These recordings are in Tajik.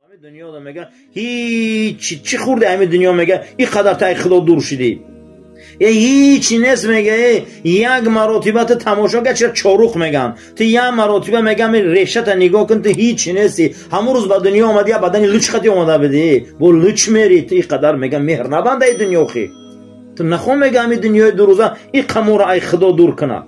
Дунёда мега ҳеҷ чӣ хӯрди ҳами дунё мега ин қадар тай худо дур шудӣ. Э ҳеҷ нест мега, э як маротиба ту тамошо ка чира чорух меган. Ту як маротиба мегам решата нигоҳ кун, ту ҳеҷ нести. Ҳамун рӯз ба дунё омадӣ, я бадани луч хати омада будӣ. Бо луч мери, ту ин қадар мега меҳр набанда ай дунёхи. Ту нахо мега ҳами дунёи дурӯза ин қамора ай худо дур кунад.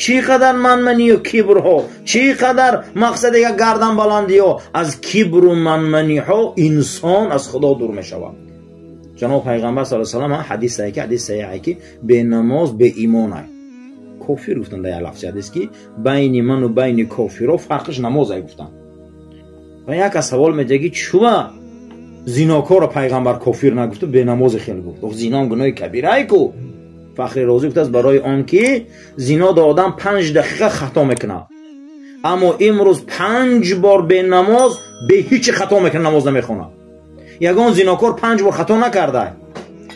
Чӣ қадар манманию кибрҳо, чӣ қадар мақсадега гардан баландиҳо, аз кибру манманиҳо инсон аз худо дур мешавад. Ҷаноб пайғамбар саллаллоҳу алайҳи васаллам ҳадис ки ҳадис саҳиҳ ки бенамоз беимон ай. Кофир гуфтанд дар як лафзи ҳадис ки байни ману байни кофиро фарқиш намоз ай гуфтанд. Ва як аз савол медиҳад ки чува зинокорро пайғамбар кофир нагуфту бенамозе хел гуфт. Зиноам гуноҳи кабирай ку. Фахри Розӣ гуфтааст барои он ки зино да одам 5 дақиқа хато мекунад, аммо имрӯз 5 бор бенамоз бе ҳичи хато мекунад, намоз намехонад. Ягон зинокор 5 бор хато накарда,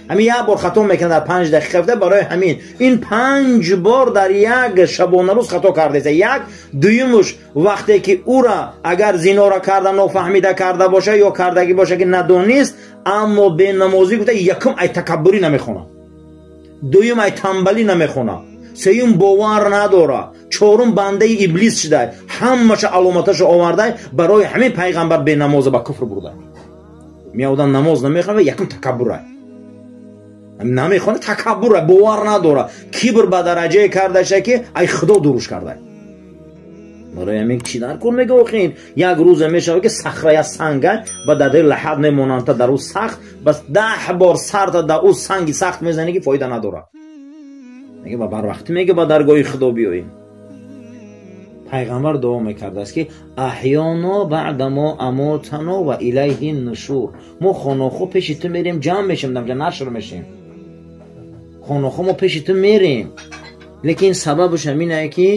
ҳамин як бор хато мекунад дар 5 дақиқа гуфта. Барои ҳамин ин 5 бор дар як шабонарӯз хато кардааст. Як дуюмуш вақте ки ӯра агар зинора карда нофаҳмида карда боша ё кардагӣ боша ки надонист, аммо бенамозӣ гуфта якум ай такаббурӣ намехонад, дуюм ай танбалӣ намехонад, сеюм бовар надорад, чорум бандаи иблис шудай, ҳамаша аломаташо овардай. Барои ҳамин пайғамбар бенамоза ба куфр бурдай. Меодам намоз намехонад, якум такаббурай намехонад, такаббурай, бовар надорад, кибр ба дараҷае кардаша ки ай худо дуруш кардай. Барои ҳамин чӣ дар кор мега охин? Як рӯзе мешавад ки сахра я санга ба дар лаҳад мемонанд, та дар ӯ сахт бас 10 бор сарта дар ӯ санги сахт мезанӣ ки фоида надорад. Мега ба барвақтӣ мега ба даргоҳи худо биёем. Пайғамбар дуо мекардааст ки аҳёно баъда мо амотано ва илайҳи нушур. Мо хонохо пеши ту мерем, ҷамъ мешем, дамҷа нашр мешем. Хонохо мо пеши ту мерем, лекин сабабаш ҳамин ае ки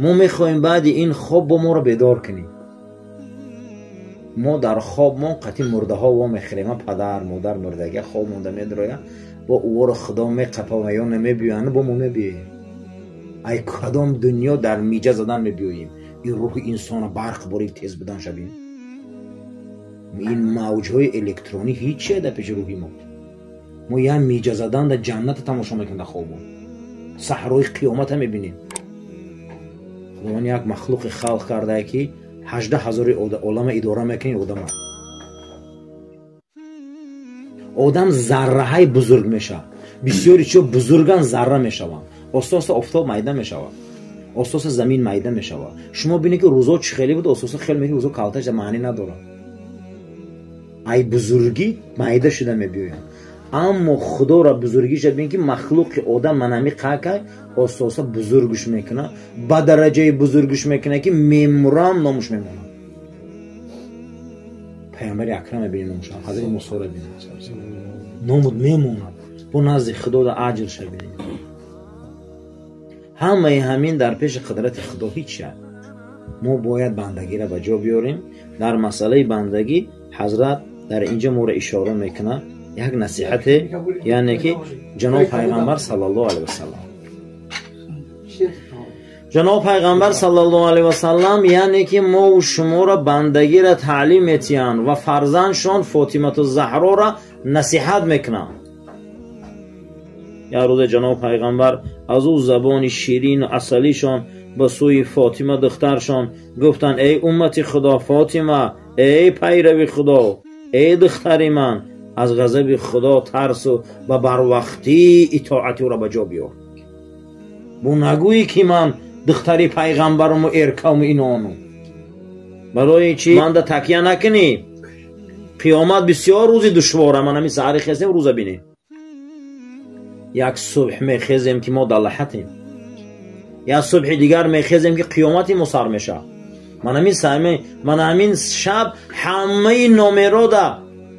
мо мехоҳем баъди ин хоб бо моро бедор кунем. Мо дар хоб мо қатъи мурдаҳо во мехӯрем. Ма падар модар мурдага хоб монда медроя, бо ӯро худо меқапа ва ё намебиёянд, бо мо мебиёем. Ай кадом дунё дар миҷа задан мебиёем. Ин рӯҳи инсона барқ бори тез будан шабин. Ин мавҷҳои электронӣ ҳиче дар пеши рӯҳи мо. Мо як миҷа задан дар ҷанната тамошо мекунем дар хобо. Саҳрои қиёмата мебинем. Худованд як махлуқи халқ кардае ки 18 ҳазори олама идора мекунад одама. Одам зарраҳаи бузург мешавад. Бисёри чиҳо бузурган зарра мешаванд. Оста-оста офтоб майда мешавад, оста-оста замин майда мешавад. Шумо бинед ки рӯзо чӣ хеле буд, оста-оста хел мекунед рӯзо калташ маънӣ надорад. Ай бузургӣ майда шуда мебиёянд. Аммо худоро бузургиша бинед ки махлуқи одам манами қакай оста-оста бузургш мекунад, ба дараҷаи бузургш мекунад ки мемурам номуш мемонад. Пайғамбари акрам мебинед номуша, ҳазрати Мусоро бинед, номуд мемонад, бо назди худода аҷрша бинед. Ҳамаи ҳамин дар пеши қудрати худо ҳеҷ шад. Мо бояд бандагиро ба ҷо биёрем. Дар масъалаи бандагӣ ҳазрат дар инҷо моро ишора мекунад як насиҳате, яъне ки ҷаноб пайғамбар саллаллоҳу алайҳи васаллам, ҷаноб пайғамбар саллаллоҳу алайҳи васаллам, яъне ки мову шуморо бандагиро таълим метиҳанд ва фарзандшон Фотимату Заҳрора насиҳат мекунанд. Як рӯзе ҷаноб пайғамбар аз ӯ забони ширину асалишон ба сӯи Фотима духтаршон гуфтанд: эй уммати худо Фотима, эй пайрави худо, эй духтари ман, аз ғазаби худо тарсу ба барвақтӣ итоати ӯро ба ҷо биёр. Бо нагӯӣ ки ман духтари пайғамбаруму эркаму инону. Барои чӣ манда такя накунӣ? Қиёмат бисёр рӯзи душвора. Ман ҳамин саҳари хезем рӯза бинем. Як субҳ мехезем ки мо дар лаҳатем, як субҳи дигар мехезем ки қиёмати мо сар мешавад. Ман ҳамин шаб ҳамаи номерода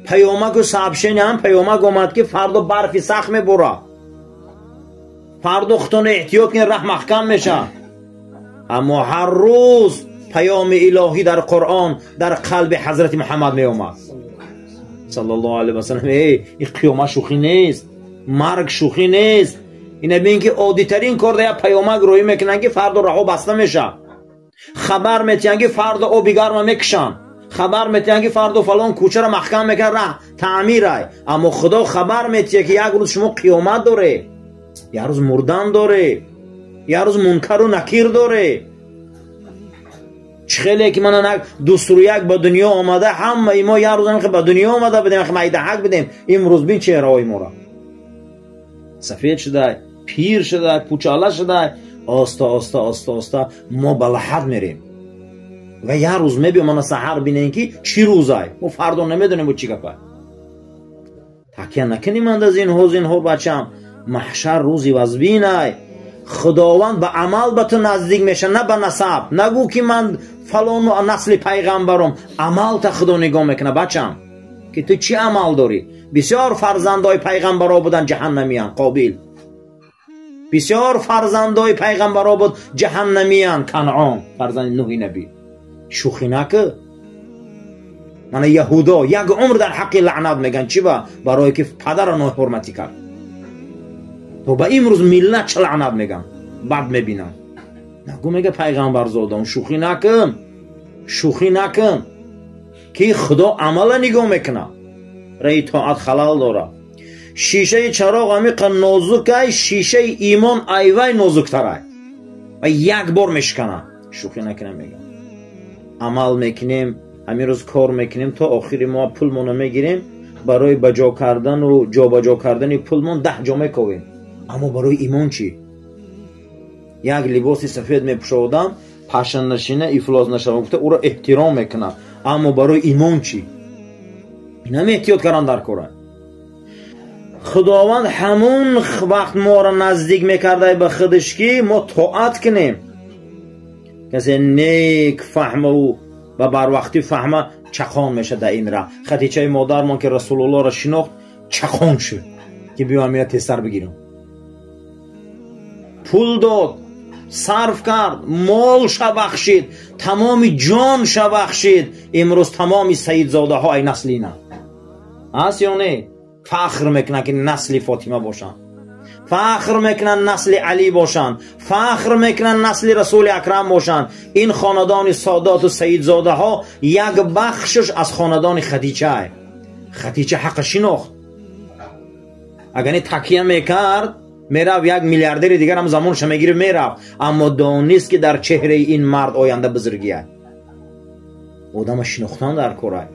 паёмаку сообщение ҳам паёмак омад ки фардо барфи сахт мебора, фардо худтон эҳтиёт кунед, раҳ маҳкам мешавад. Аммо ҳар рӯз паёми илоҳӣ дар Қуръон дар қалби ҳазрати Муҳаммад меомад саллаллоҳу алайҳи васаллам. Эй, ин қиёмат шӯхӣ нест, марг шӯхӣ нест. Ина бин ки оддитарин кор да як паёмак рӯӣ мекунанд ки фардо раҳо баста мешавад, хабар метиҳанд ки фардо оби гарма мекушанд, Хабар метиҳанд, ки фардо фалон кӯчаро маҳкам мекунад, раҳ таъмирай. Аммо Худо хабар метиҳад, ки як рӯз шумо қиёмат доре, як рӯз мурдан доре, як рӯз мункару накир доре. Чӣ хеле ки мана дусру як ба дунё омада, ҳамаи мо як рӯз ба дунё омада будем, майдаҳак будем. Имрӯз бин чеҳраҳои моро, сафед шудай, пир шудай, пучала шудай. Оста оста, оста оста мо ба лаҳад мерем ва як рӯз мебиём. Мана саҳар бинем, ки чӣ рӯзай, мо фардо намедонем бо чӣ гапай. Такя накунӣ манда, зинҳо, зинҳо, бачам. Маҳшар рӯзи вазбинай. Худованд ба амал ба ту наздик меша, на ба насаб. Нагӯ, ки ман фалону насли пайғамбаром. Амалта Худо нигоҳ мекунад, бачам, ки ту чӣ амал дорӣ. Бисёр фарзандои пайғамбаро буданд, ҷаҳаннамиян. Қобил. Бисёр фарзандои пайғамбаро буд, ҷаҳаннамиян. Канъон, фарзанди Нуҳи набӣ. Шӯхӣ накӣ. Мана яҳудо як умр дар ҳаққи лаънат меган. Чӣ ба? Барое ки падара ноҳурматӣ кард. То ба имрӯз миллат ча лаънат меган, бад мебинанд. Нагӯ, мега пайғамбарзодон, шӯхӣ накун, шӯхӣ накун, ки Худо амала нигоҳ мекунад. Раи тоат халал дорад. Шишаи чароғ амиқа нозукай, шишаи имон айвай нозуктарай ва як бор мешиканад. Шӯхӣ накунам, мегам. Амал мекунем, ҳамин рӯз кор мекунем, то охири моҳ пулмонро мегирем. Барои баҷо кардану ҷобаҷо кардани пулмон 10 ҷо мековем. Аммо барои имон чӣ? Як либоси сафед мепӯшодам, пашанашина ифлос нашава гуфта, ӯро эҳтиром мекунам. Аммо барои имон чӣ? Инам эҳтиёт кардан дар кора. Худованд ҳамун вақт моро наздик мекардай ба худаш, ки мо тоат кунем. Касе нек фаҳмаву ва барвақтӣ фаҳма, чақон мешад дар ин раҳ. Хатичаи модармон, ки Расулуллоҳро шинохт, чақон шуд, ки биёам, я тезтар бигирам. Пул дод, сарф кард, молша бахшид, тамоми ҷонша бахшид. Имрӯз тамоми саидзодаҳо ай насли ина аст ё не? Фахр мекунанд, ки насли Фотима бошанд, фахр мекунанд, насли Алӣ бошанд, фахр мекунанд, насли Расули Акрам бошанд. Ин хонадони содоту саидзодаҳо як бахшаш аз хонадони Хадича. Хадича ҳаққа шинохт. Агар не такя мекард, мерафт, як миллиардери дигар ҳам замонша мегирифт, мерафт. Аммо донист, ки дар чеҳраи ин мард оянда бузургия. Одама шинохтан дар корай,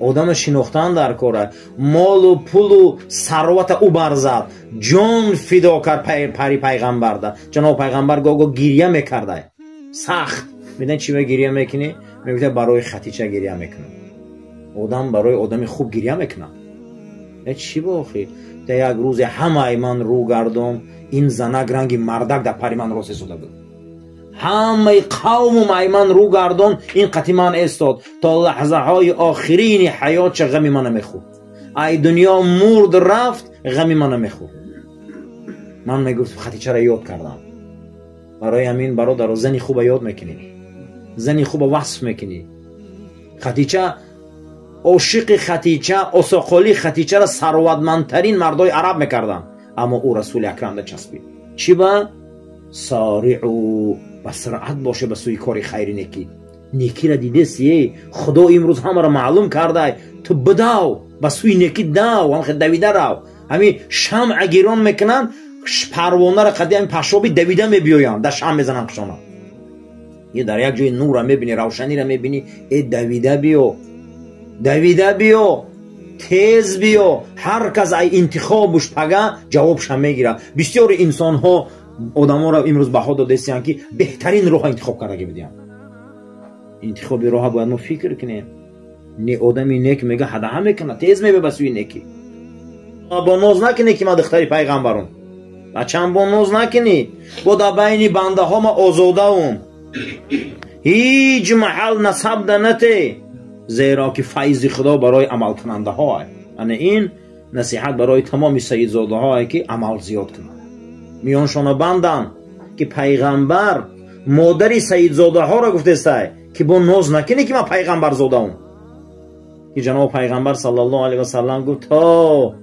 одама шинохтан дар кора. Молу пулу сарвата ӯ барзад, ҷон фидо кард пари пайғамбарда. Ҷаноб пайғамбар гого гирья мекардай сахт. Медан, чӣ ба гирья мекунӣ? Мегуфта, барои Хатича гирья мекунам. Одам барои одами хуб гирья мекунад. Чӣ бохи? Да як рӯзе ҳамаи ман рӯ гардон, ин занак ранги мардак дар пари ман рост истода буд. Ҳамаи қавмум ай ман рӯ гардон, ин қати ман истод. То лаҳзаҳои охирини ҳаётша ғами мана мехӯрд. Ай дунё мурд, рафт, ғами мана мехӯрд. Ман мегуфт, Хатичаро ёд кардам. Барои ҳамин, бародаро, зани хуба ёд мекунӣ, зани хуба васф мекунӣ. Хатича, ошиқи Хатича, осоқоли Хатичаро сарватмандтарин мардои араб мекарданд. Аммо ӯ Расули Акрамда часпид. Чӣ ба? Сариъу, ба суръат боше ба сӯи кори хайри некӣ. Некиро дидеси, Худо имрӯз ҳамаро маълум кардай. Ту бидав, ба сӯи некӣ дав, ҳамхе давида рав. Ҳамин шамъа гирон мекунанд, парвонаро қади ҳамин пашоби давида мебиёянд, дар шам мезананд қишона. Е дар як ҷои нурра мебинӣ, равшаниро мебинӣ, э давида биё, давида биё, тез биё. Ҳар кас ай интихобуш пага ҷавобша мегирад. Бисёри инсонҳо одаморо имрӯз баҳо додастиянд, ки беҳтарин роҳа интихоб кардаги будиянд. Интихоби роҳа бояд мо фикр кунем. Не, одами нек мега, ҳадаҳа мекунад, тез мебе ба сӯи некӣ. Бо ноз накунӣ, ки ман духтари пайғамбарум. Бачам, бо ноз накунӣ. Бо дар байни бандаҳо ма озодаум. Ҳеҷ маҳал насаб да нате, зеро ки файзи Худо барои амалкунандаҳо. Ана ин насиҳат барои тамоми саидзодаҳое, ки амал зиёд кунанд, миёншона банданд, ки пайғамбар модари саидзодаҳоро гуфтестай, ки бо ноз накунӣ, ки ман пайғамбарзодаум. Ки ҷаноби пайғамбар саллаллоҳу алайҳи васаллам гуфт, то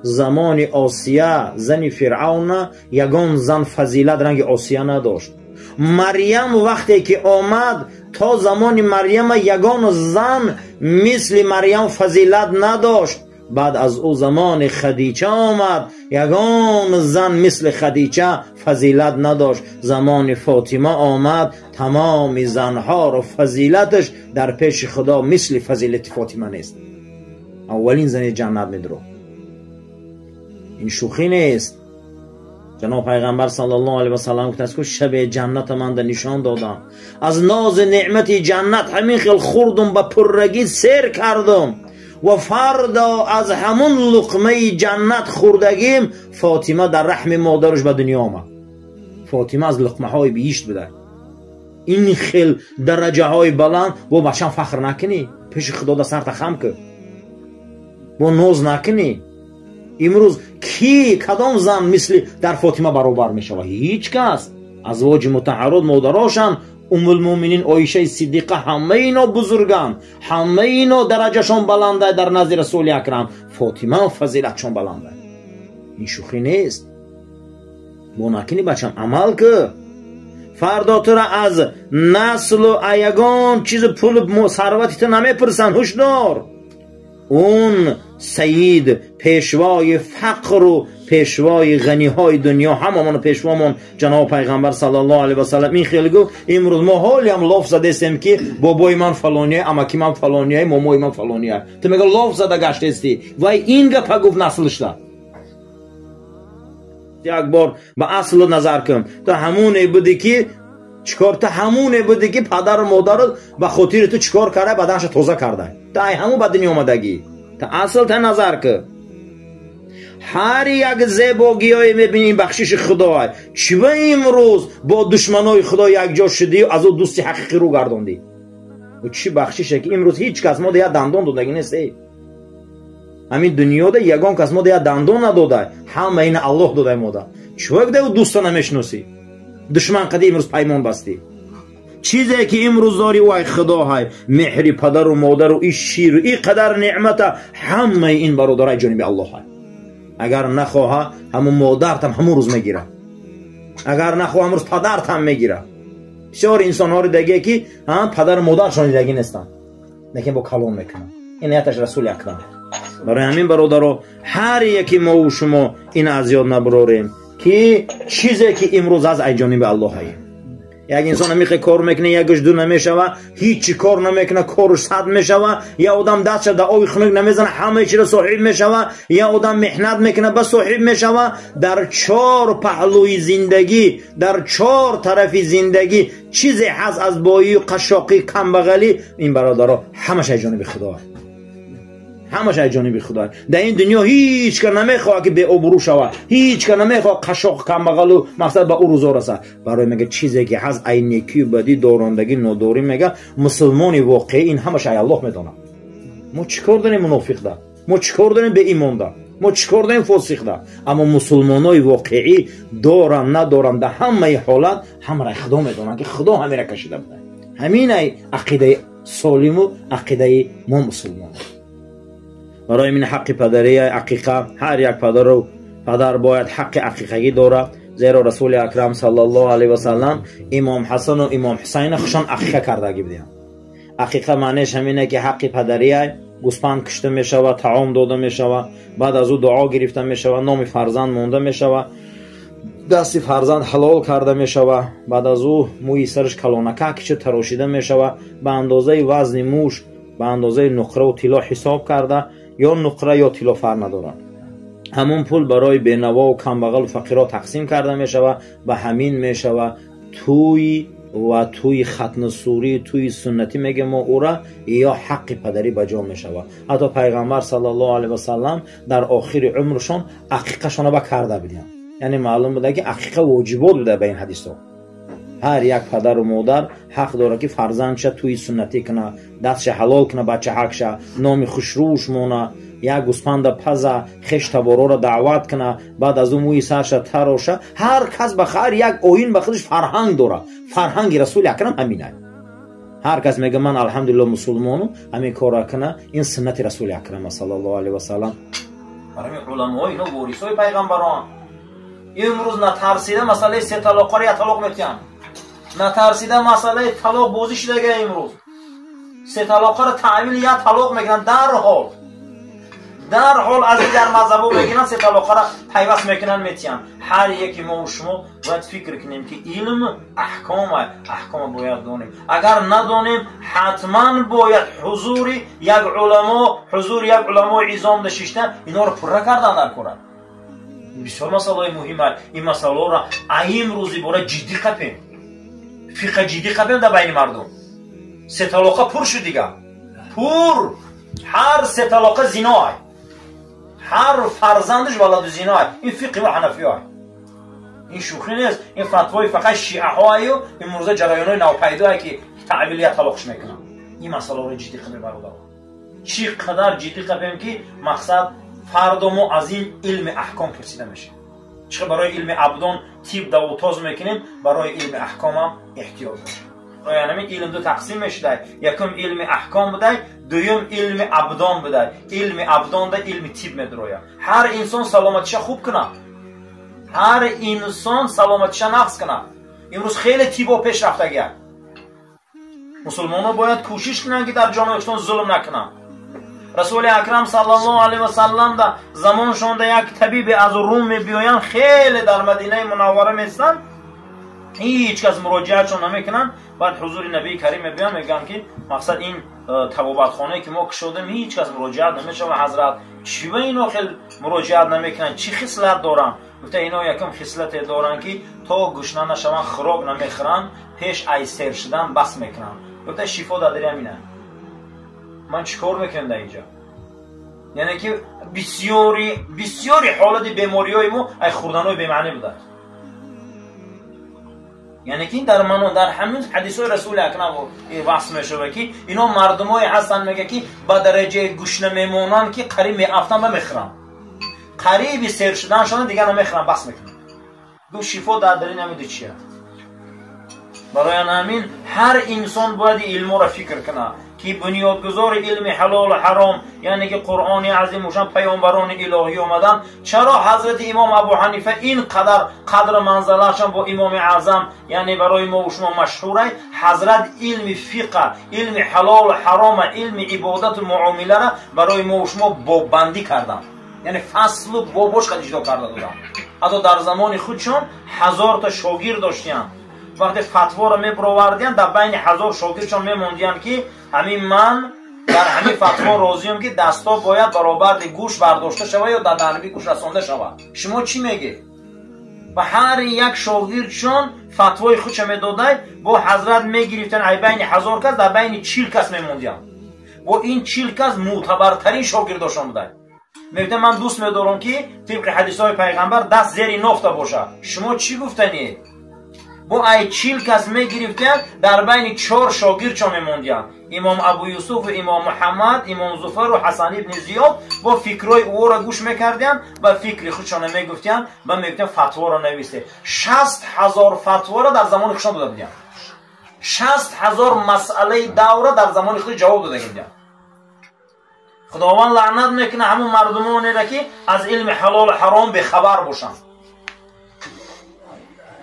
замони Осия, зани Фиръавна, ягон зан фазилат ранги Осия надошт. Марьям вақте ки омад. То замони Марьяма ягон зан мисли Марьям фазилат надошт. Баъд аз ӯ замони Хадича омад, ягон зан мисли Хадича фазилат надошт. Замони Фотима омад, тамоми занҳоро фазилаташ дар пеши Худо мисли фазилати Фотима нест. Аввалин зани ҷаннат медро. Ин шӯхӣ нест. Ҷаноб пайғамбар саллаллоҳу алайҳи васаллам гуфтааст, ки шаби ҷанната манда нишон додам, аз нози неъмати ҷаннат ҳамин хел хӯрдум, ба пуррагӣ сер кардум ва фардо аз ҳамун луқмаи ҷаннат хӯрдагим Фотима дар раҳми модараш ба дунё омад. Фотима аз луқмаҳои биҳишт буда. Ин хел дараҷаҳои баланд, бо бачам фахр накунӣ, пеши Худо да сарта хам кун, бо ноз накунӣ. Имрӯз ки кадом зан мисли дар Фотима баробар мешавад? Ҳеҷ кас. Азвоҷи мутаҳаррот модарошанд, Уммулмӯъминин Оишаи Сиддиқа, ҳамаи ино бузурганд, ҳамаи ино дараҷашон баланда дар назди Расули Акрам. Фотима фазилатшон баланда. Ин шӯхӣ нест. Бо накунӣ бачам, амал ку. Фардо тура аз наслу ягон чизи пул сарвати ту намепурсанд, ҳушдор. Он саид пешвои фақру пешвои ғаниҳои дунё, ҳамамон пешвомон ҷаноб пайғамбар саллаллоҳу алайҳи васаллам ин хел гуфт. Имрӯз мо ҳолиам лоф задестем, ки бобои ман фалония, амаки ман фалония, момои ман фалония. Ту мега лоф зада гаштестӣ. Вай ин гапа гуфт наслшда. Як бор ба аслу назар кун. Ту ҳамоне будӣ ки чикор, ту ҳамоне будӣ ки падару модарат ба хотири ту чикор карда, баданша тоза карда. Ту ай ҳамон ба дунё омадагӣ. Ту асл та назар кун. Ҳар як зебогиҳое мебинӣ бахшиши Худоай. Чӣ ба имрӯз бо душманои Худо якҷо шудию аз ӯ дӯсти ҳақиқӣ рӯ гардондӣ? Чӣ бахшише ки имрӯз ҳеҷ кас мо як дандон додагӣ нест. Ҳамин дунёда ягон кас мо як дандон надода, ҳама ина Аллоҳ додай мода. Чӣ дар ӯ дӯста намешиносӣ? Душман қади имрӯз паймон бастӣ. Чизе ки имрӯз дорӣ вай Худоҳай, меҳри падару модару и ширу и қадар неъмата, ҳамаи ин бародарай ҷониби Аллоҳай. Агар нахоҳа ҳамун модартам ҳамун рӯз мегира, агар нахоҳа ҳамун рӯз падартам мегира. Бисёр инсонҳоро дагие ки падару модаршон дидагӣ нестанд, лекин бо калом мекунанд. Ин яташ Расули Акрам. Барои ҳамин бародаро, ҳар яки мову шумо ин аз ёд набарорем, ки чизе ки имрӯз аз ай ҷониби Аллоҳае. Як инсон ҳамихе кор мекуна, якаш ду намешава, ҳичи кор намекуна, коруш сад мешава. Я одам дастша дар оби хунук намезана, ҳамаи чиро соҳиб мешава. Я одам меҳнат мекуна, ба соҳиб мешава. Дар чор паҳлӯи зиндагӣ, дар чор тарафи зиндагӣ чизе ҳаст аз боию қашшоқӣ, камбағалӣ, ин бародаро ҳамаш ай ҷониби Худо, ҳамаш ай ҷониби Худо. Дар ин дунё ҳеҷ кас намехоҳад ки беобрӯ шавад, ҳеҷ кас намехоҳад қашшоқ, камбағалу мақсад ба ӯ рӯзо расад. Барои мега чизе ки ҳаст ай некию бадӣ, дорондагӣ, нодорӣ, мега мусулмони воқеӣ ин ҳамаш ай Аллоҳ медонад. Мо чӣ кор дорем мунофиқда? Мо чӣ кор дорем беимонда? Мо чӣ кор дорем фосиқда? Аммо мусулмонои воқеӣ дорам надорам дар ҳамаи ҳолат ҳамаро Худо медонанд, ки Худо ҳамира кашида буда. Ҳамин ай ақидаи солиму ақидаи мо мусулмон. Барои ин ҳаққи падарии ақиқа, ҳар як падару падар бояд ҳаққи ақиқагӣ дорад. Зеро Расули Акрам саллаллоҳу алайҳи васаллам имом Ҳасану имом Ҳусайна хушон ақиқа кардагӣ буданд. Ақиқа маънеш ҳамине ки ҳаққи падария гӯспанд кушта мешавад, таом дода мешавад, баъд аз ӯ дуо гирифта мешавад, номи фарзанд монда мешавад, дасти фарзанд ҳалол карда мешавад, баъд аз ӯ мӯи сараш калонака кича тарошида мешавад, ба андозаи вазни мӯш, ба андозаи нуқраву тилло ҳисоб карда, ё нуқра ё тилло фарқ надорад. Ҳамун пул барои бенавову камбағалу фақиро тақсим карда мешавад. Ба ҳамин мешавад тӯй ва тӯи хатнасурӣ, тӯи суннатӣ мегӯем мо ӯра, ё ҳаққи падарӣ ба ҷо мешавад. Ҳатто пайғамбар саллаллоҳу алайҳи васаллам дар охири умршон ақиқашонро ба карда буданд. Яъне маълум буда ки ақиқа воҷибот буда ба ин ҳадисҳо. Ҳар як падару модар ҳақ дорад ки фарзандша тӯи суннатӣ куна, дастша ҳалол куна, бачаҳакша номи хушрӯш мона, як гӯспанда паза, хеш табороро даъват куна, баъд аз ӯ мӯи сарша тароша. Ҳар кас ба ҳар як оин ба худаш фарҳанг дорад. Фарҳанги Расули Акрам ҳамин аст. Ҳар кас мега ман алҳамдулилло мусулмону, ҳамин корро куна, ин суннати Расули Акрам саллаллоҳу алайҳи васаллам. Барои уламои ино ворисои пайғамбарон имрӯз натарсида масъалаи се талоқҳоро як талоқ метиҳанд. Натарсида масъалаи талоқ бозӣ шудага имрӯз. Се талоқаро таъвил як талоқ мекунанд дарҳол. Дарҳол аз дигар мазҳабо мегиранд, се талоқаро пайваст мекунанд, метиҳанд. Ҳар яке мо шумо бояд фикр кунем, ки илм аҳком, аҳком бояд донем. Агар надонем, ҳатман бояд ҳузури як уламо, ҳузури як уламои изом нишиста инҳоро пурра кардан дар кора. Бисёр масъалаҳои муҳим аст. Ин масъалаҳоро имрӯзи бора ҷиддӣ қапем. Фиқҳ ҷиддӣ қапем дар байни мардум. Се талоқа пур шуд дигар. Пур. Ҳар се талоқа зино аст. Ҳар фарзандаш валаду зино аст. Ин фиқҳи мо ҳанафиё аст. Ин шӯхӣ нест. Ин фатвои фақат шиаҳо аю имрӯза ҷараёнҳои навпайдо ки таъвилия талоқш мекунанд. Ин масъалаҳоро ҷиддӣ қапем, бародарон. Чӣ қадар ҷиддӣ қапем, ки мақсад фардо мо аз ин илми аҳком пурсида мешавем. Чӣ барои илми абдон тиб давутоз мекунем, барои илми аҳкомам эҳтиёҷ бошем. Яъне илм ду тақсим мешудай. Якум илми аҳком будай, дуюм илми абдон будай. Илми абдонда илми тиб медурояд. Ҳар инсон саломатиша хуб кунад. Ҳар инсон саломатиша нақс кунад. Имрӯз хеле тибо пеш рафтагия. Мусулмонҳо бояд кӯшиш кунанд, ки дар ҷони зулм накунанд. Расули акрам саллаллоҳу алайҳи васаллам да замоншонда як табибе аз Рум мебиёянд, хеле дар Мадинаи Мунаввара местанд, ҳеҷ кас муроҷиатшон намекунанд. Баъд ҳузури набии карим мебиёянд, мегӯянд, ки мақсад ин табобатхонае ки мо кушодем, ҳеҷ кас муроҷиат намешавад. Ҳазрат, чӣ ба ино хел муроҷиат намекунанд? Чӣ хислат доранд? Гуфта, ино якум хислате доранд, ки то гушна нашаванд хӯрок намехӯранд, пеш ай сер шудан бас мекунанд. Гуфта, шифо дар ҳамина. Ман чӣ кор мекунам дар инҷа? Яъне ки бисёри бисёри ҳолати бемориҳои мо ай хӯрданҳои бемаънӣ буданд. Яъне ки дар мано дар ҳамин ҳадисҳои расули акрам васф мешавад, ки ино мардумое ҳастанд, мега, ки ба дараҷаи гушна мемонанд, ки қариб меафтанд ва мехӯранд. Қариби сер шуданшона дигар намехӯранд, бас мекунанд. Гуфт, шифо дар дарин ҳамиду чия. Барои ҳамин ҳар инсон бояд илморо фикр кунад, ки бунёдгузори илми ҳалолу ҳаром, яъне ки Қуръони азимушан, паёмбарони илоҳӣ омаданд. Чаро ҳазрати имом Абу Ҳанифа ин қадар қадру манзалашон бо имоми аъзам, яъне барои мо шумо машҳурай? Ҳазрат илми фиқа, илми ҳалолу ҳарома, илми ибодату муомилара барои мо шумо боббандӣ карданд, яъне фаслу бобош қад иҷро карда доданд. Ҳатто дар замони худшон 1000 та шогирд доштиянд. Вақте фатворо мебуровардиянд, дар байни 1000 шогирдшон мемондиянд, ки ҳамин ман дар ҳамин фатво розиям, ки дастҳо бояд баробарди гӯш бардошта шавад ё дар дарби гӯш расонда шавад. Шумо чӣ мегед? Ва ҳар як шогирдшон фатвои худша медодай, бо ҳазрат мегирифтанд, ай байни 1000 кас дар байни 40 кас мемондиянд. Бо ин 40 кас мӯътабартарин шогирдошон будай. Мегуфтанд, ман дӯст медорам, ки тибқи ҳадисҳои пайғамбар даст зери нофта бошад. Шумо чӣ гуфтанед? Бо ай 40 кас мегирифтиянд, дар байни чор шогирдшон мемондиянд: имом Абу Юсуфу, имом Муҳаммад, имом Зуфару Ҳасан ибни Зиёд. Бо фикрҳои ӯро гӯш мекардиянд ва фикри худшона мегуфтиянд ва мегуфтиянд, фатворо нависед. 60 000 фатворо дар замони худшон дода будиянд. 60 000 масъалаи давра дар замони худ ҷавоб дода будиянд. Худованд лаънат мекунад ҳамун мардумонеро, ки аз илми ҳалолу ҳаром бехабар бошанд.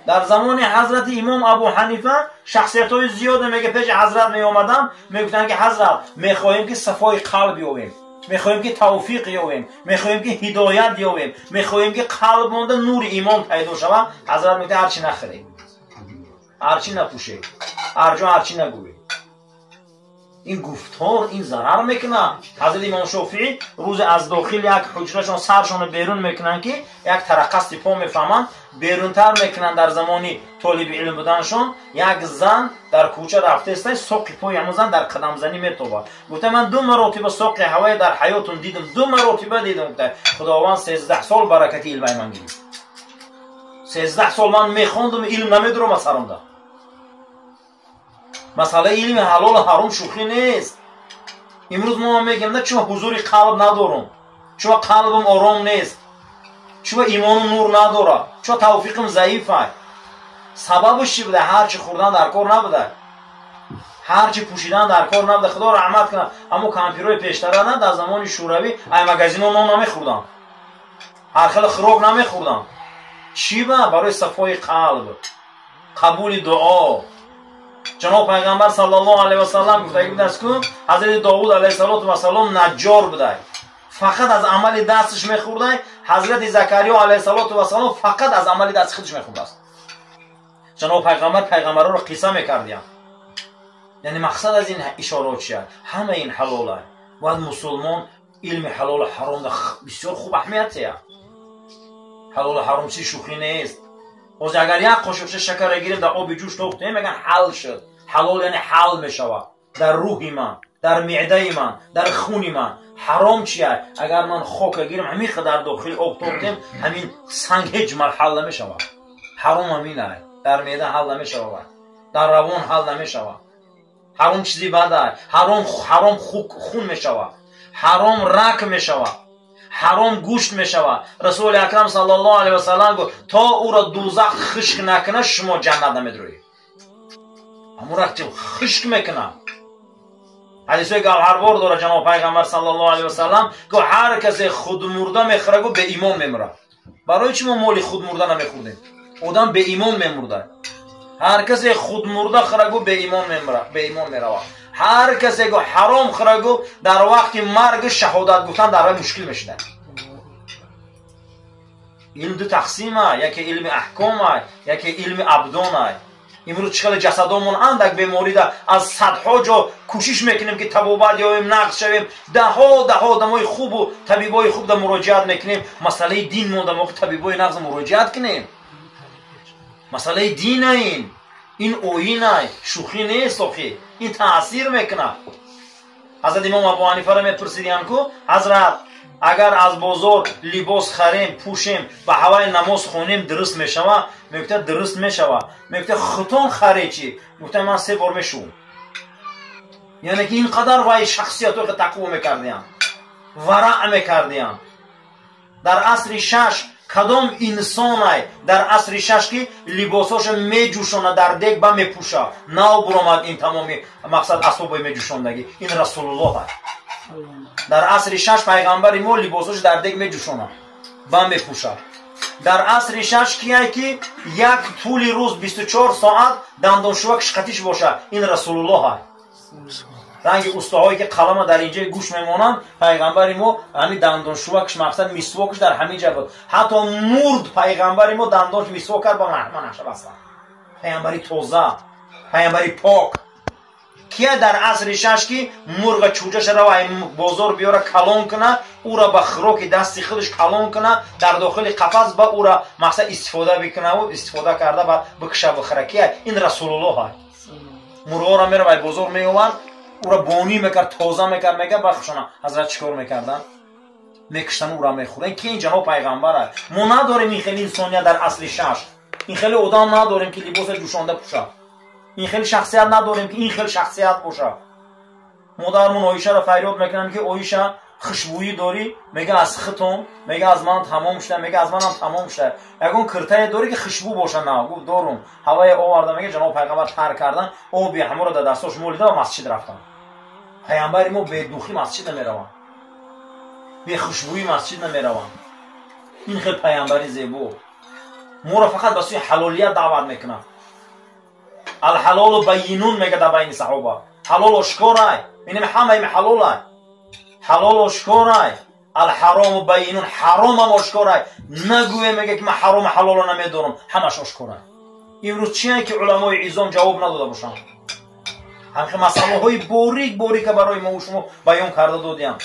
Дар замони ҳазрати имом Абу Ҳанифа шахсиятҳои зиёде, мега, пеши ҳазрат меомаданд, мегуфтанд, ки ҳазрат, мехоҳем, ки сафои қалб ёбем, мехоҳем, ки тавфиқ ёбем, мехоҳем, ки ҳидоят ёбем, мехоҳем, ки қалб монда нури имон пайдо шавад. Ҳазрат мегуфт, ҳарчи нахӯред, ҳарчи напӯшед, ҳарҷо ҳарчи нагӯед. Ин гуфтор ин зарар мекунад. Ҳазрати имом Шофиӣ рӯзе аз дохил як ҳуҷрашон саршонро берун мекунанд, ки як тараққасти по мефаҳманд, берунтар мекунанд. Дар замони толиби илм буданашон як зан дар кӯча рафтеста, соқи пои ҳамон зан дар қадамзанӣ метобад. Гуфта, ман ду маротиба соқи ҳавае дар ҳаётум дидам, ду маротиба дидам. Гуфта, Худованд 13 сол баракати илмаи ман гирифт. 13 сол ман мехондум, илм намедуромад саромда. Масъалаи илми ҳалолу ҳаром шӯхӣ нест. Имрӯз мо мегӯем, на чун ҳузури қалб надорум, чун қалбам ором нест, чун имону нур надорад, чун тавфиқам заиф ай. Сабабаш чӣ буда? Ҳарчи хӯрдан дар кор набуда, ҳарчи пӯшидан дар кор набуда. Худо раҳмат кунад аммо кампирҳои пештара, на дар замони шӯравӣ ай магазино нон намехӯрданд, ҳар хел хӯрок намехӯрданд. Чӣ ба? Барои сафои қалб, қабули дуо. Ҷаноб пайғамбар саллаллоҳу алайҳи васаллам гуфтагӣ будааст ку ҳазрати Довуд алайҳиссалоту вассалом наҷҷор будай, фақат аз амали дасташ мехӯрдай. Ҳазрати Закариё алайҳиссалоту вассалом фақат аз амали дасти худаш мехӯрдааст. Ҷаноб пайғамбар пайғамбарро қисса мекардиянд. Яъне мақсад аз ин ишораҳо чия? Ҳама ин ҳалола. Бояд мусулмон илми ҳалолу ҳаром бисёр хуб аҳамият тия. Ҳалолу ҳаром чизи шӯхӣ нест. Ҳозир агар як қошиқча шакара гирем дар оби ҷӯш тохтем, мегӯянд ҳал шуд. Ҳалол яъне ҳал мешавад дар рӯҳи ман, дар меъдаи ман, дар хуни ман. Ҳаром чия? Агар ман хока гирем ҳамин қадар дохили об тохтем, ҳамин санг ҳеҷ мал ҳал намешавад. Ҳаром ҳамин ай, дар меъда ҳал намешавад, дар равон ҳал намешавад. Ҳаром чизи бад ай, ҳаром хун мешавад, ҳаром рак мешавад, ҳаром гӯшт мешавад. Расули акрам саллаллоҳу алайҳи васаллам гуфт: то ӯро дӯзах хушк накунад, шумо ҷаннат намедроед. Ҳамон вақти хушк мекунад. Ҳадисҳои гавҳарбор дорад ҷаноб пайғамбар саллаллоҳу алайҳи васаллам гуфт: ҳар касе худмурда мехӯрад, гуфт, беимон мемурад. Барои чӣ мо моли худмурда намехӯрдем? Одам беимон мемурда. Ҳар касе худмурда хӯрад, гуфт, беимон мемурад, беимон меравад. Ҳар касе гуфт ҳаром хӯрад, гуфт, дар вақти марг шаҳодат гуфтан дар вай мушкил мешудад. Илм ду тақсим ай, яке илми аҳком ай, яке илми абдон ай. Имрӯз чӣ хеле ҷасадомон андак беморида аз садҳо ҷо кӯшиш мекунем ки табобат ёбем, нақс шавем, даҳо даҳо одамои хубу табибои хуб да муроҷиат мекунем. Масъалаи дин монда, мо табибои нағз муроҷиат кунем. Масъалаи дина ин оинай, шӯхӣ нест охи, ин таъсир мекунад. Ҳазрат имом Абу Ҳанифаро мепурсидиянд ку: ҳазрат, агар аз бозор либос харем, пӯшем, ба ҳаваи намоз хонем, дуруст мешавад? Мегуфта: дуруст мешавад. Мегуфта: хутон харе чӣ? Мегуфта: ман се бор мешӯм. Яъне ки ин қадар вай шахсиятҳое ки тақво мекардиянд, вараъ мекардиянд. Дар асри шаш кадом инсонай дар асри шаш ки либосҳоша меҷӯшонад, дар дег ба мепӯша, нав буромад ин тамоми мақсад асбобои меҷӯшондагӣ, ин Расулуллоҳ ай. Дар асри шаш пайғамбари мо либосҳош дар дег меҷӯшонад, ба мепӯшад. Дар асри шаш кияй ки як тӯли рӯз 24 соат дандоншувак шиқатиш бошад? Ин Расулуллоҳ ай. Ранги устаҳое ки қалама дар инҷои гӯш мемонанд, пайғамбари мо ҳамин дандоншувакш, мақсад мисвокш дар ҳамин ҷа буд. Ҳатто мурд пайғамбари мо, дандонш мисвок кард, ба манаша баста. Пайғамбари тоза, пайғамбари пок. Кия дар асри шаш ки мурға чӯҷаша рава бозор биёра калон куна, ӯра ба хӯроки дасти худаш калон куна, дар дохили қафас ба ӯра мақсад истифода бикунаву истифода карда ба бикша бихӯра? Кия? Ин Расулуллоҳ ай. Мурғоро мерава бозор меовард, ӯра бонӣ мекард, тоза мекард, мега бахшона. Ҳазрат чӣ кор мекарданд? Мекуштан, ӯра мехӯрданд. Ки ин ҷаноб пайғамбар ай. Мо надорем ин хеле инсоният дар асри шаш, ин хеле одам надорем ки либоса ҷӯшонда пӯшад, ин хеле шахсият надорем ки ин хел шахсият бошад. Модармон Оишаро фарёд мекунанд ки Оиша, хушбӯӣ дорӣ? Мега: аз хитон. Мега: аз ман тамом шуда. Мега: аз манам тамом шуда. Ягон киртае дорӣ ки хушбӯ боша? На, гуфт, дорум. Ҳавае оварда, мега, ҷаноб пайғамбар тар кардан, оби ҳаморо дар дастош молида ва масҷид рафтанд. Пайғамбари мо бедухӣ масҷид намераванд, бехушбӯӣ масҷид намераванд. Ин хел пайғамбари зебо моро фақат ба сӯи ҳалолият даъват мекунад. Алҳалолу байинун, мега дар байни саҳоба, ҳалол ошкорай, инам ҳамаи ҳалолай, ҳалол ошкорай. Алҳарому байинун, ҳаромам ошкорай. Нагӯе, мега, ки ман ҳарому ҳалоло намедонам, ҳамаш ошкорай. Имрӯз чие ки уламои изом ҷавоб надода бошанд? Ҳамхи масъалаҳои борик борика барои мо шумо баён карда додиям.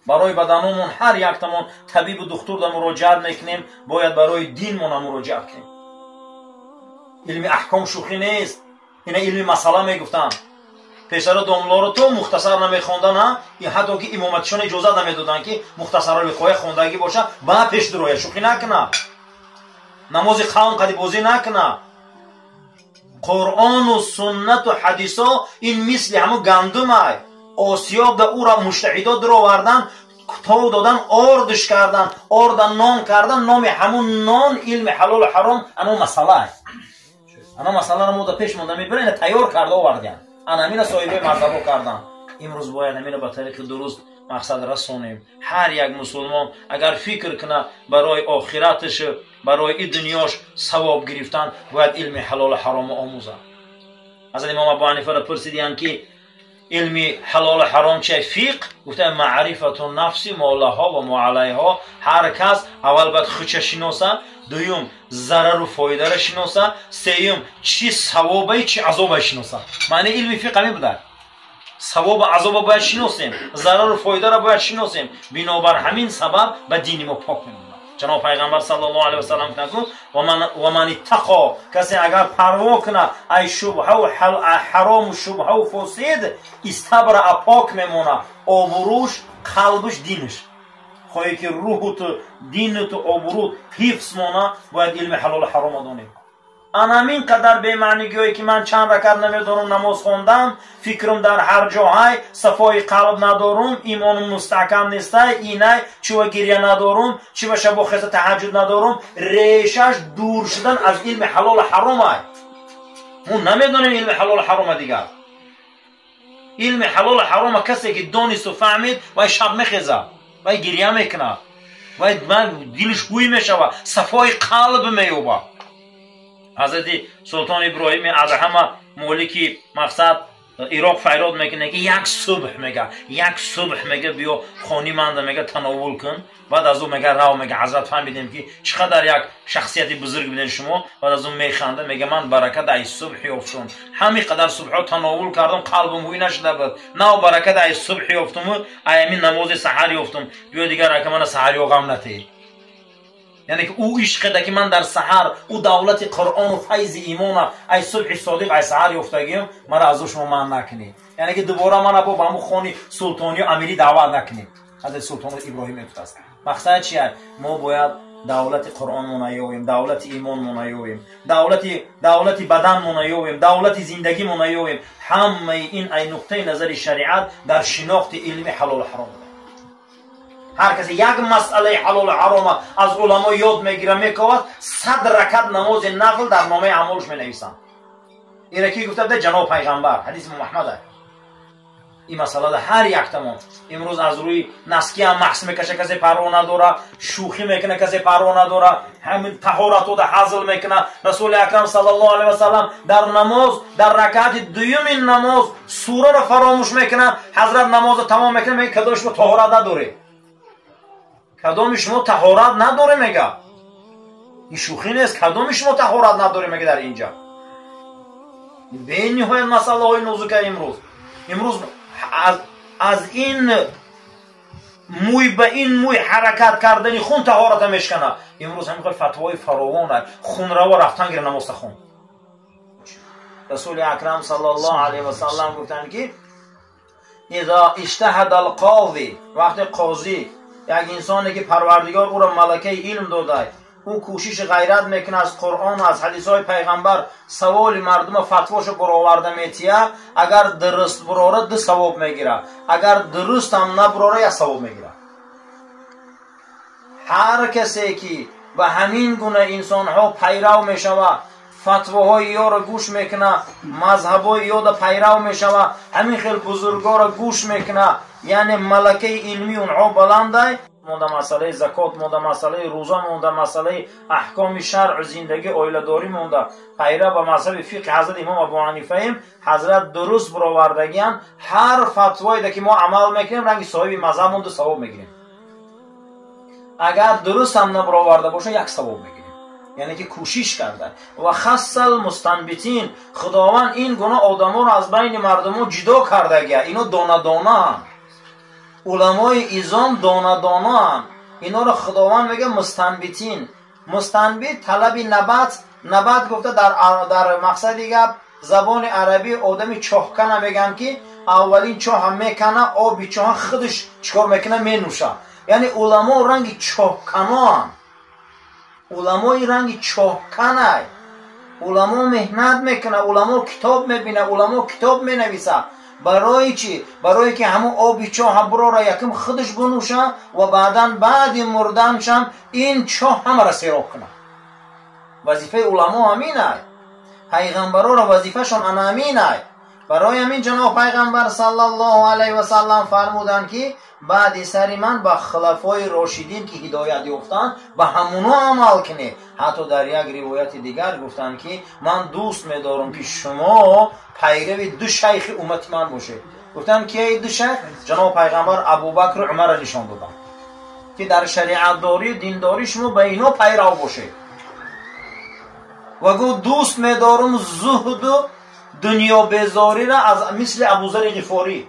Барои баданомон ҳар яктамон табибу духтурда муроҷиат мекунем, бояд барои динмона муроҷиат кунем. Илми аҳком шӯхӣ нест. Ина илми масъала мегуфтанд. Пештара домлоро то мухтасар намехондан, ҳатто ки имоматишон иҷозат намедоданд ки мухтасарулвиқоя хондагӣ боша, ба пеш дуроя, шӯхӣ накуна, намози қавм қади бозӣ накуна. Қуръону суннату ҳадисо ин мисли ҳамун гандумай, осиёбда ӯра муштаҳидо дуровардан, тов додан, ордш кардан, орда нон кардан. Номи ҳамун нон илми ҳалолу ҳаром, ано масъалай. Ана масъаларо мо да пеш монда мебира, ина тайёр карда овардиям, ана ҳамина соҳибои мазҳабо кардан. Имрӯз бояд ҳамина ба тариқи дуруст мақсад расонем. Ҳар як мусулмон агар фикр кунад барои охираташ, барои и дунёш савоб гирифтан, бояд илми ҳалолу ҳаромо омӯзад. Ҳазрат Имом Абу Ҳанифаро пурсидиянд, ки илми ҳалолу ҳаром чи? Фиқҳ гуфта маърифату нафси мо лаҳо ва мо алайҳо. Ҳар кас аввал бояд худша шиноса, дуюм зарару фоидаро шиноса, сеюм чи савобай, чи азобай шиноса. Маънии илми фиқҳ ҳамин буда. Савобу азоба бояд шиносем, зарару фоидаро бояд шиносем. Бинобар ҳамин сабаб ба дини мо пок мемонад. Ҷаноб Пайғамбар саллаллоҳу алайҳи васаллам гуфтанд, ва ман иттақо, касе агар парво кунад ай шубҳаву ҳарому шубҳаву фосид, истабраа, пок мемонад обрӯш, қалбиш, диниш. Хоҳе ки рӯҳуту динуту обрӯт ҳифз мона, бояд илми ҳалолу ҳарома донем. Анамин қадар бемаънигиҳое ки ман чанд ракат намедонам намоз хондам, фикрам дар ҳар ҷоҳай, сафои қалб надорум, имонум мустаҳкам нестай, инай чива гиря надорум, чива шабо хеса таҳаҷҷуд надорум, решаш дур шудан аз илми ҳалолу ҳаромай. Мо намедонем илми ҳалолу ҳарома дигар. Илми ҳалолу ҳарома касе ки донисту фаҳмид, вай шаб мехеза, вай гиря мекунад, вай дилиш ҳуй мешавад, сафои қалб меёбад. Ҳазрати Султон Иброҳими Адҳама молики мақсад Ироқ файрод мекунад, ки як субҳ мега, як субҳ мега, биё хони манда мега тановул кун, баъд аз ӯ мега рав. Мега ҳазрат, фаҳмидем ки чӣ қадар як шахсияти бузург будем шумо. Баъд аз ӯ механда, мега ман баракат ай субҳ ёфтум, ҳамин қадар субҳҳо тановул кардам, қалбам ҳуй нашуда буд, нав баракат ай субҳ ёфтуму ай ҳамин намози саҳар ёфтум. Биё дигар ака мана саҳар ёғам натед. Яъне ки ӯ ишқеда ки ман дар саҳар ӯ давлати Қуръону файзи имона ай субҳи содиқ, ай саҳар ёфтагиам, мара аз ӯ шумо манъ накунед. Яъне ки дубора мана бо ба ҳамун хони султонию амирӣ даъват накунед. Ҳазрати Султон Иброҳим мегуфтааст. Мақсад чия? Мо бояд давлати Қуръонмона ёвем, давлати имонмона ёвем, давлати баданмона ёвем, давлати зиндагимона ёвем. Ҳамаи ин ай нуқтаи назари шариат дар шинохти илми ҳалолу ҳаром. Ҳар касе як масъалаи ҳалолу ҳарома аз уламо ёд мегира, мековад, 100 ракат намози нафл дар номаи аъмолш менависанд. Ина ки гуфта буда? Ҷаноб Пайғамбар, ҳадиси Муҳаммад. Ин масъалада ҳар яктамон имрӯз аз рӯи наскиам маҳс мекаша, касе парво надора, шӯхӣ мекуна, касе парво надора, ҳамин таҳоратода ҳазл мекуна. Расули Акрам саллаллоҳу алайҳи васаллам дар намоз, дар ракаати дуюми намоз сураро фаромӯш мекуна. Ҳазрат намозро тамом мекуна, мега кадоми шумо таҳорат надоред, кадоми шумо таҳорат надоре? Мега ин шӯхӣ нест, кадоми шумо таҳорат надоре? Мега дар инҷа бениҳоят масъалаҳои нозука. Имрӯз аз ин мӯй ба ин мӯй ҳаракат кардани хун таҳората мешканад. Имрӯз ҳамин хел фатвои фаровон, хунраво рафтан гира намозта хун. Расули Акрам саллаллоҳу алайҳи васаллам гуфтанд, ки изо иҷтаҳада алқози, вақте қозӣ, як инсоне ки Парвардигор ӯро малакаи илм додай, ӯ кӯшиши ғайрат мекунад, аз Қуръон, аз ҳадисҳои Пайғамбар саволи мардума фатвошо буроварда метия, агар дуруст бурора, ду савоб мегирад, агар дурустам набурора, як савоб мегирад. Ҳар касе ки ба ҳамин гуна инсонҳо пайрав мешавад, фатвоҳои ёро гӯш мекунад, мазҳабҳои ёда пайрав мешавад, ҳамин хел бузургоро гӯш мекунад, яъне малакаи илмии онҳо баландай. Монда масъалаи закот, монда масъалаи рӯза, монда масъалаи аҳкоми шаръу зиндагӣ, оиладорӣ монда. Пайрав ба мазҳаби фиқҳи ҳазрат Имом Абу Ҳанифаем, ҳазрат дуруст буровардагианд. Ҳар фатвоеда ки мо амал мекунем, ранги соҳиби мазҳабмон ду савоб мегирем, агар дуруст ҳам набуроварда боша, як савоб мегирем. Яъне ки кӯшиш карда. Ва хассал мустанбитин, Худованд ин гуна одаморо аз байни мардумо ҷудо кардагия. Ино донадонаанд, уламои изом донадонаанд. Инора Худованд мега мустанбитин. Мустанбит талаби набат, набат гуфта дар мақсади гап забони арабӣ одами чоҳкана мегӯянд, ки аввалин чоҳа мекана, оби чоҳа худаш чикор мекуна? Менӯша. Яъне уламо ранги чоҳканоанд, уламои ранги чоҳканай. Уламо меҳнат мекуна, уламо китоб мебина, уламо китоб менависа. Барои чӣ? Барое ки ҳамун оби чоҳа бурора, якум худаш бинӯша ва баъдан баъди мурданшам ин чоҳ ҳамаро сероб кунад. Вазифаи уламо ҳаминай, пайғамбароро вазифашон ана ҳаминай. Барои ҳамин ҷаноб пайғамбар саллаллоҳу алайҳи васаллам фармуданд, ки баъди сари ман ба хулафои рошидин, ки ҳидоят ёфтанд, ба ҳамуно амал кунед. Ҳатто дар як ривояти дигар гуфтанд, ки ман дӯст медорам, ки шумо пайрави ду шайхи уммати ман бошед. Гуфтанд, ки эй ду шайх? Ҷаноб пайғамбар Абубакру Умарро нишон доданд, ки дар шариатдорию диндорӣ шумо ба ино пайрав бошед. Ва гуфт, дӯст медорам зуҳду дунёбезориро аз мисли Абузари Ғифорӣ,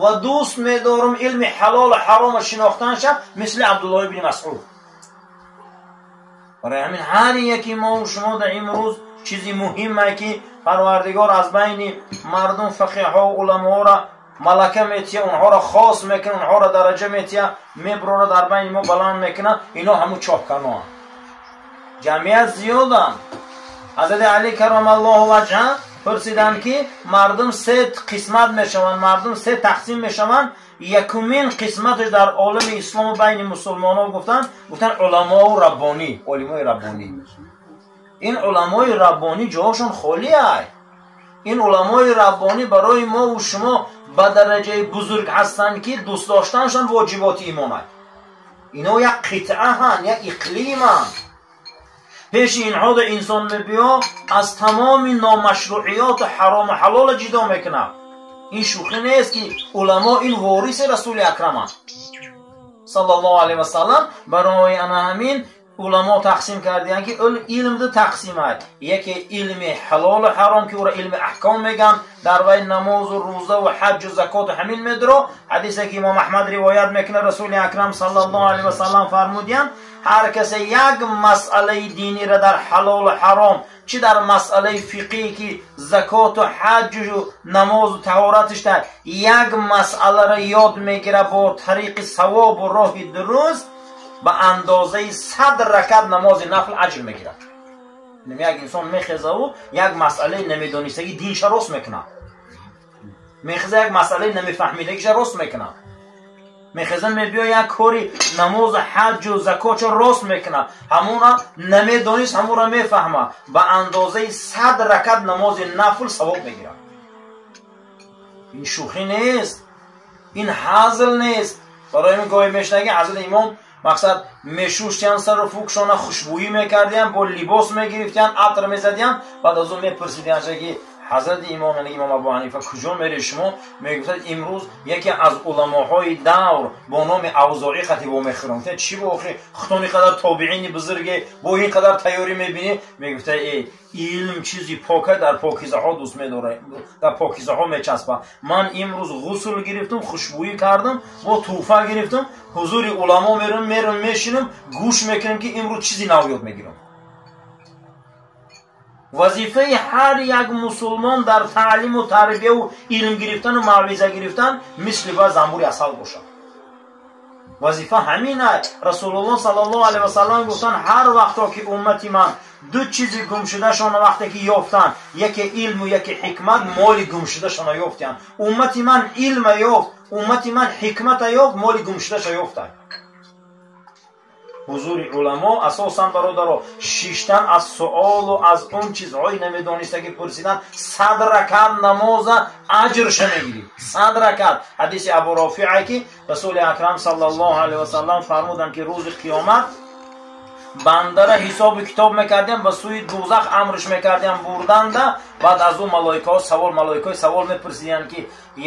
ва дӯст медорам илми ҳалолу ҳаромро шинохтанша мисли Абдуллоҳ ибни Масъуд. Барои ҳамин ҳар яки мо шумо дар имрӯз чизи муҳиме, ки Парвардигор аз байни мардум фақиҳҳо уламоро малака метия, онҳоро хос мекунад, онҳоро дараҷа метия, меброра дар байни мо баланд мекунад. Ино ҳамун чоҳканоанд. Ҷамъият зиёданд. Ҳазрати Али карамаллоҳу ваҷҳа пурсиданд, ки мардум се қисмат мешаванд, мардум се тақсим мешаванд. Якумин қисматаш дар олами ислому байни мусулмонон гуфтанд уламоу раббонӣ, олимои раббонӣ. Ин уламои раббонӣ ҷоашон холӣ ай. Ин уламои раббонӣ барои мову шумо ба дараҷаи бузург ҳастанд, ки дӯст доштанашон воҷиботи имон ай. Ино як қитъаҳанд, як иқлиманд. Пеши инҳо да инсон мебиё, аз тамоми номашруъиёту ҳарому ҳалола ҷидо мекунад. Ин шӯхӣ нест, ки уламо ин вориси Расули Акраманд саллаллоҳу алайҳи васаллам. Барои ана ҳамин уламо тақсим кардиянд, ки илм ду тақсим ай. Яке илми ҳалолу ҳаром, ки ӯро илми аҳком мегӯянд, дар вай намозу рӯзаву ҳаҷҷу закоту ҳамин медро. Ҳадисе ки Имом Аҳмад ривоят мекунад, Расули Акрам саллаллоҳу алайҳи васаллам фармудиянд, ҳар касе як масъалаи диниро дар ҳалолу ҳаром, чӣ дар масъалаи фиқҳӣ, ки закоту ҳаҷҷу намозу таҳораташ, як масъаларо ёд мегирад бо тариқи савобу роҳи дуруст, ба андозаи 100 ракат намози нафл аҷр мегирад. Як инсон мехезаву як масъалаи намедонистагӣ динша рост мекунад, мехеза як масъалаи намефаҳмидагиша рост мекунад, мехеза мебиё як кори намозу ҳаҷҷу закотшо рост мекунад, ҳамуна намедонист, ҳамура мефаҳмад, ба андозаи 100 ракат намози нафл савоб мегирад. Ин шӯхӣ нест, ин ҳазл нест. Барои ин гоҳе мешунавӣ, ҳазрати имом мақсад мешуштиянд сару фукшона, хушбӯӣ мекардиянд, бо либос мегирифтиянд, атр мезадиянд. Баъд аз он мепурсидиянд, ки ҳазрати имом, яъне Имом Абу Ҳанифа, куҷо меред шумо? Мегуфтад, имрӯз яке аз уламоҳои давр бо номи Авзоӣ қатӣ вомехӯрам. Гуфтанд, чӣ бо охи худтон ин қадар тобиини бузурге, бо ин қадар тайёрӣ мебинӣ? Мегуфта, э илм чизи пока, дар покизаҳо дӯст медорад, дар покизаҳо мечаспад. Ман имрӯз ғусл гирифтам, хушбӯӣ кардам, бо тӯҳфа гирифтам, ҳузури уламо мерам, мешинам, гӯш мекунам, ки имрӯз чизи нав ёд мегирам. Вазифаи ҳар як мусулмон дар таълиму тарбияву илм гирифтану мавъиза гирифтан мисли ба занбури асал бошад. Вазифа ҳамин аст. Расулуллоҳ саллаллоҳу алайҳи васаллам гуфтанд, ҳар вақто ки уммати ман ду чизи гумшудашона вақте ки ёфтанд, яке илму яке ҳикмат, моли гумшудашона ёфтиянд. Уммати ман илма ёфт, уммати ман ҳикмата ёфт, моли гумшудаша ёфтанд. Ҳузури уламо асосан, бародаро, шиштан аз суолу аз он чизҳои намедонистагӣ пурсидан, 100 ракат намоза аҷрша мегирӣ, 100 ракат. Ҳадиси Абу Рофиа, ки Расули Акрам саллаллоҳу алайҳи васаллам фармуданд, ки рӯзи қиёмат бандара ҳисобу китоб мекардем, ба сӯи дӯзах амрш мекардем бурданда. Баъд аз ӯ малоикаҳо савол, малоикаҳои савол мепурсиданд, ки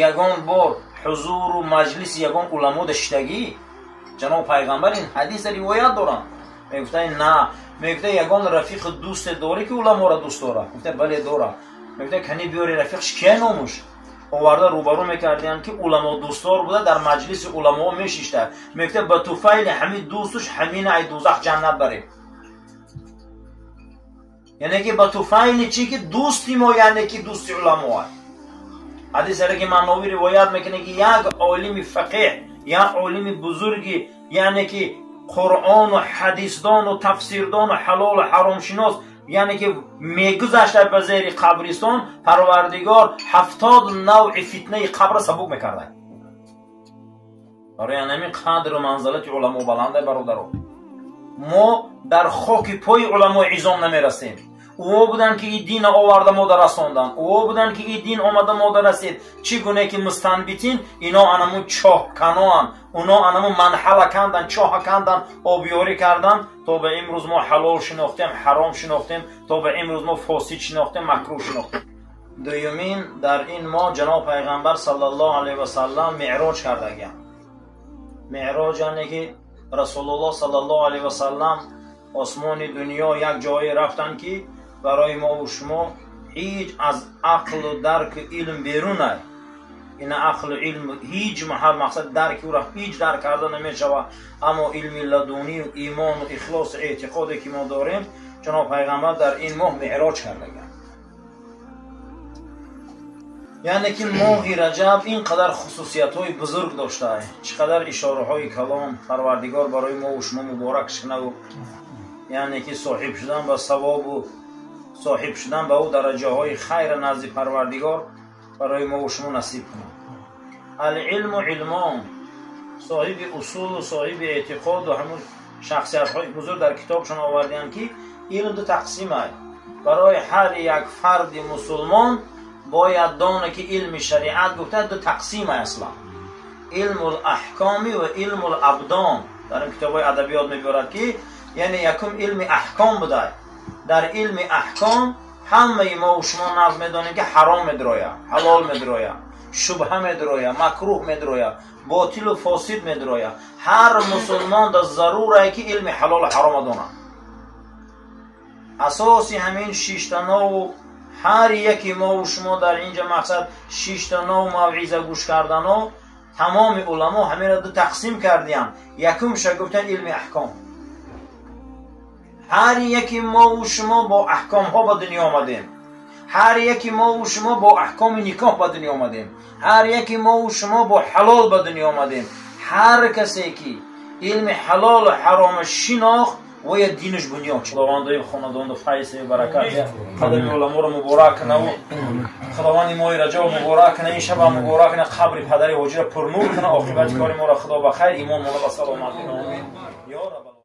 ягон бор ҳузуру маҷлиси ягон уламо даштагӣ? Ҷаноб пайғамбар ин ҳадиса ривоят доранд. Мегуфтанд, на. Мегуфта, ягон рафиқи дӯсте дорӣ, ки уламоро дӯст дорад? Гуфта, бале, дорад. Мегуфта, кани биёри рафиқш, кия номуш? Оварда рӯбарӯ мекардиям, ки уламо дӯстдор буда, дар маҷлиси уламоҳо мешишта. Мегуфта, ба туфайли ҳамин дӯстуш ҳамина ай дӯзах ҷаннат барем. Яъне ки ба туфайли чӣ, ки дӯсти мо, яъне ки дӯсти уламо. Ҳадисере ки Манновӣ ривоят мекунад, ки як олими фақеҳ, як олими бузурги, яъне ки Қуръону ҳадисдону тафсирдону ҳалолу ҳаромшинос, яъне ки мегузашта ба зери қабристон, Парвардигор 70 навъи фитнаи қабра сабук мекарда. Барои ҳамин қадру манзилати уламо баланда, бародаро. Мо дар хоки пои уламои изом намерасем. Ӯ буданд ки ин дин оварда мода расондан. Ӯ буданд ки ин дин омада мода расид. Чӣ гуна ки мустанбитин ино анамун чоҳ каноан, уно анамун манҳала кандан, чоҳ кандан, обёрӣ кардан, то ба имрӯз мо ҳалол шинохтем, ҳаром шинохтем, то ба имрӯз мо фосид шинохтем, макруҳ шинохтем. Дуюмин, дар ин моҳ ҷаноб пайғамбар саллаллоҳу алайҳи васаллам меъроҷ кардагианд. Меъроҷ яъне ки Расулуллоҳ саллаллоҳу алайҳи васаллам осмони дунё як ҷое рафтанд ки барои мо ва шумо ҳеҷ аз ақлу дарку илм берун ай. Ина ақлу илм ҳеҷ маҳал мақсад дарки ӯро ҳеҷ дарк карда намешавад, аммо илми ладунию имону ихлосу эътиқоде ки мо дорем, ҷаноб пайғамбар дар ин моҳ меъроҷ кардагианд. Яъне ки моҳи Раҷаб ин қадар хусусиятҳои бузург доштаа, чӣ қадар ишораҳои калом Парвардигор барои мо ва шумо муборак шунаву, яъне ки соҳиб шудан ба савобу соҳиб шудан ба ӯ дараҷаҳои хайра назди Парвардигор барои мо ва шумо насиб кунад. Алилму илмон, соҳиби усулу соҳиби эътиқоду ҳамун шахсиятҳои бузург дар китобшон овардаанд ки илм ду тақсим ай. Барои ҳар як фарди мусулмон бояд дона ки илми шариат гуфта ду тақсим ай аслан. Илмул аҳкоми ва илмул абдон. Дар ин китобҳои адабиёт мебиёрад ки яъне якум илми аҳком будай. Дар илми аҳком ҳамаи мо ва шумо нағз медонем ки ҳаром медроя, ҳалол медроя, шубҳа медроя, макруҳ медроя, ботилу фосид медроя. Ҳар мусулмон дар зарурае ки илми ҳалолу ҳарома донад. Асоси ҳамин шиштанову ҳар яки мо ва шумо дар инҷа мақсад шиштанову мавъиза гӯш кардано, тамоми уламо ҳаминро ду тақсим кардиянд. Якумша гуфтан илми аҳком. Ҳар яки мо ва шумо бо аҳкомҳо ба дунё омадем. Ҳар яки мо ва шумо бо аҳкоми никоҳ ба дунё омадем. Ҳар яки мо ва шумо бо ҳалол ба дунё омадем. Ҳар касе ки илми ҳалолу ҳарома шинохт, воя динаш бунёд. Худованд доим хонадонду файз баракат қадами уламоро муборак кунаву Худованди моҳи Раҷаб муборак куна, ин шаба муборак куна, қабри падари ҳоҷиро пурнур куна, оқибати кори моро Худо ба хайр, имон моро ба саломат куна. Ё Рабб.